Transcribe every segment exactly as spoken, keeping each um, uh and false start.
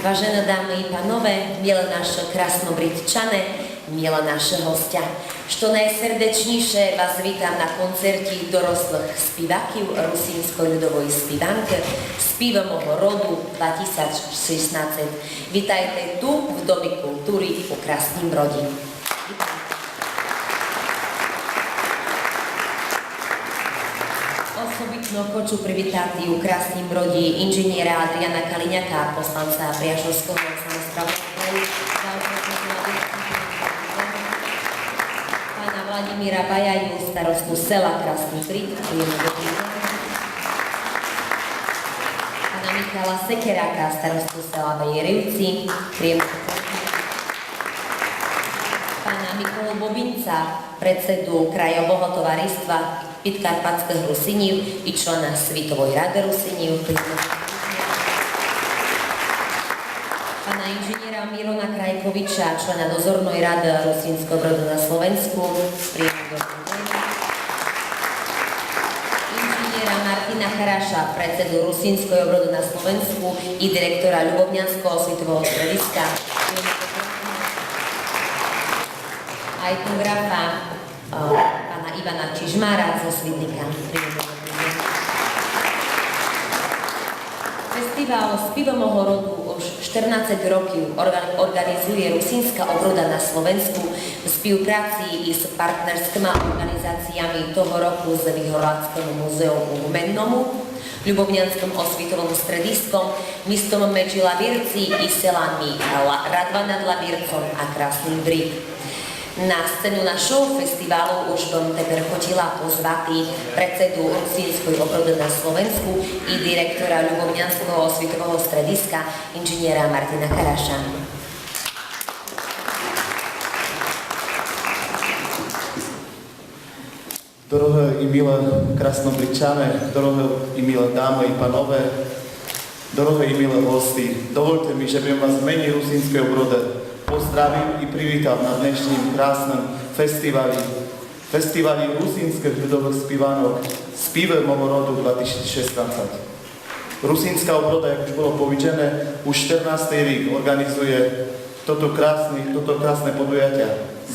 Важены дамы и панове, милы нашы краснобритчане, милы нашы гостя. Што найсердечнійше вас витам на концерті дорослых співаків русиньской людовой співанкы Співы мого роду два тисяч шістнадцять. Витайте ту, в Домі културы у Краснім Броді. Особитно хочу привитати у Краснім Броді інженєра Адріана Каліняка, посланца Пряшовского самосправного краю, пана Владіміра Баяю, старосту села Красный Брід, пана Міхала Секерака, старосту села Баяй Рівці, пана Миколу Бобінца, председу Крайового товариства підкарпатськых Русинів і члена Світовой рады Русинів, пана інженєра Мирона Крайковіча, члена Дозорной рады Русиньской оброды на Словенску, приємный добрый день. Інженєра Мартіна Хараша, председу Русиньской оброды на Словенску і директора Любовнянского освітового стредиска. А етнографа, е, пана Івана Чижмара зо Свідника. Фестівал Співы мого роду уж штернадцять років орга-, орґанізує Русиньска оброда на Словенску в співпраці из партнерскыма орґанізациями того року з Выгорландскым музеом у Гуменному, Любовнянскым освітовым стредиском, містом Меджі Лабірці і селами Ла-, Радва над Лабірцом а Красный Брід. На сцену нашого фестівалу уж бым тепер хотіла позвати председу Русиньской оброды на Словенску і директора Любовнянского освітового стредиска інженєра Мартіна Хараша. Дорогы і милы краснобритчане, дорогы і милы дамы і панове, дорогы і милы гости, довольте мі, жебым вас в мені Русиньской оброды поздравив і привітав на днешнім красным фестівалі, фестівалі русиньскых людовых співанок Співы мого роду два тисячі шістнадцять. Русиньска оброда, як уж было повіджене, уж штернастый рік орґанізує тото красне, тото красне подуятя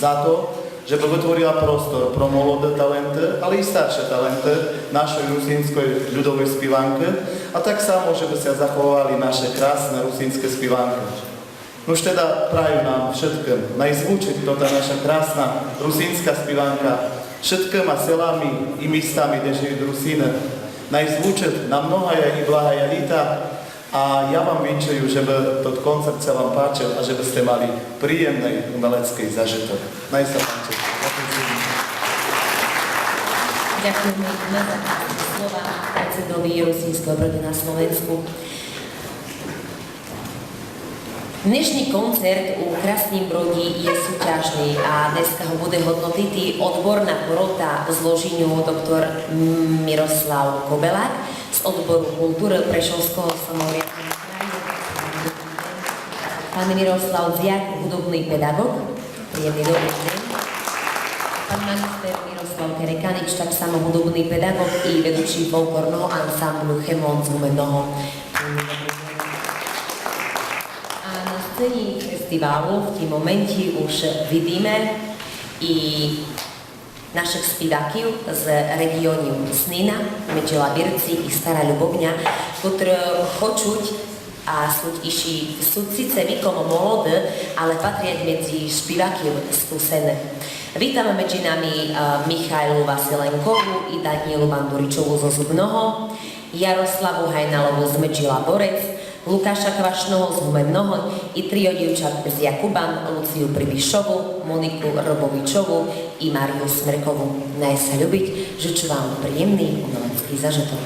за то, жебы вытворила простор про молоды таленты, але і старшы таленты нашой русиньской людовой співанкы, а так само, жебы ся захововали нашы красны русиньскы співанкы. Нуж теда праю нам вшыткым, най звучыт тота наша красна русиньска співанка вшыткыма селами і містами, де жыют Русины. Най звучыт на многая і благая літа. А я вам вінчую, жебы тот концерт ся вам пачыл а жебы сте мали приємный умелецкый зажыток. Най ся пачыт. Дякуєме за слова председови Русиньской оброды на Словенску. Днешнї концерт у Краснім Броді є сутяжный, а днеска го буде годнотити одборна порота в зложеню доктор Мирослав Кобелак з Одбору културы Прешовского самоурядного краю, пан Мирослав Дзяк, гудобный педаґоґ, приємный добрый дзень, пан маґістер Мирослав Кереканич, так само гудобный педаґоґ і ведучий фолклорного ансамблю Хемон з Гуменного. А на сцені фестівалу в тім моменті уж видиме І нашых співаків з реґіонів Снина, Меджіла Бирци і Стара Любовня, котры хочуть а суть іщі, суть сице віком молоды, але патрять медзи співаків скусеных. Вітаме медзи нами, е, Михайлу Василенкову і Даніелу Бандуричову зо Зубного, Ярославу Гайналову з Меджіла Борец, Лукаша Квашного з Гуменного і тріо дівчат з Якубан, Луцію Прибішову, Моніку Робовічову і Марію Смеркову. Най ся любить, жучу вам приємный умелеcký зажиток.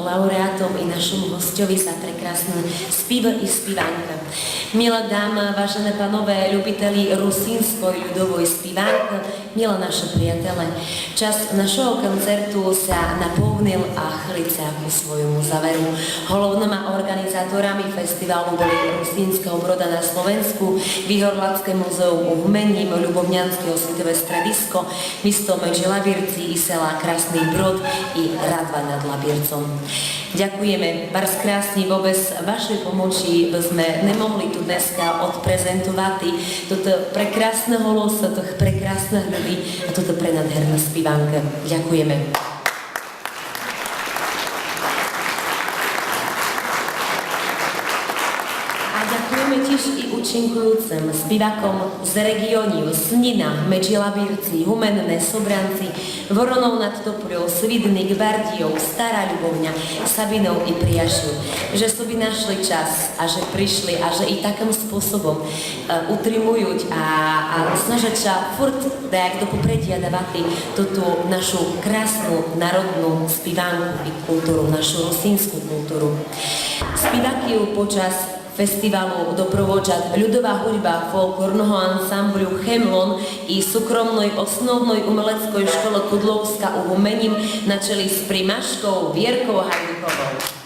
лауреатом и нашому гостьови за прекрасны спів и співанкы. Милы дамы, важены панове, любителі русинской людовой співанкы, милы нашы приятеле, час нашого концерту ся наповнил а хылить ся ку свойому заверу. Головныма орґанізаторами фестівалу были Русинска оброда на Словенску, Выгорлацке музеум уменї, Любовнянске освітове стредиско, місто Меджі Лабірці и села Красный Брод и Радва над Лабірцом. Дякуєме барз красні, бо без вашой помочи бы зме не могли ту днеска одпрезентовати тото прекрасне голосы, тых прекрасных людї а тото пренадгерны співанкы. Дякуєме. А дякуєме тіж и учинкуюцим співаком з реґіонів Снїна, Меджі Лабірці, Гуменне, Собранці, Воронов над Топльов, Свідник, Бардійов, Стара Любовня, Сабінов и Пряшів, же собі нашли час а же пришли а же и такым способом е, утримують а, а снажать ся фурт даяк до попредя давати тоту нашу красну народну співанку и културу, нашу русинску културу. Співаків по час фестівалу допроводжат людова гудьба фолклорного ансамблю Хемлон и сукромной основной умелецкой школы Кудловска у Гуменї на чели з примашков Вірков Гайдуковов.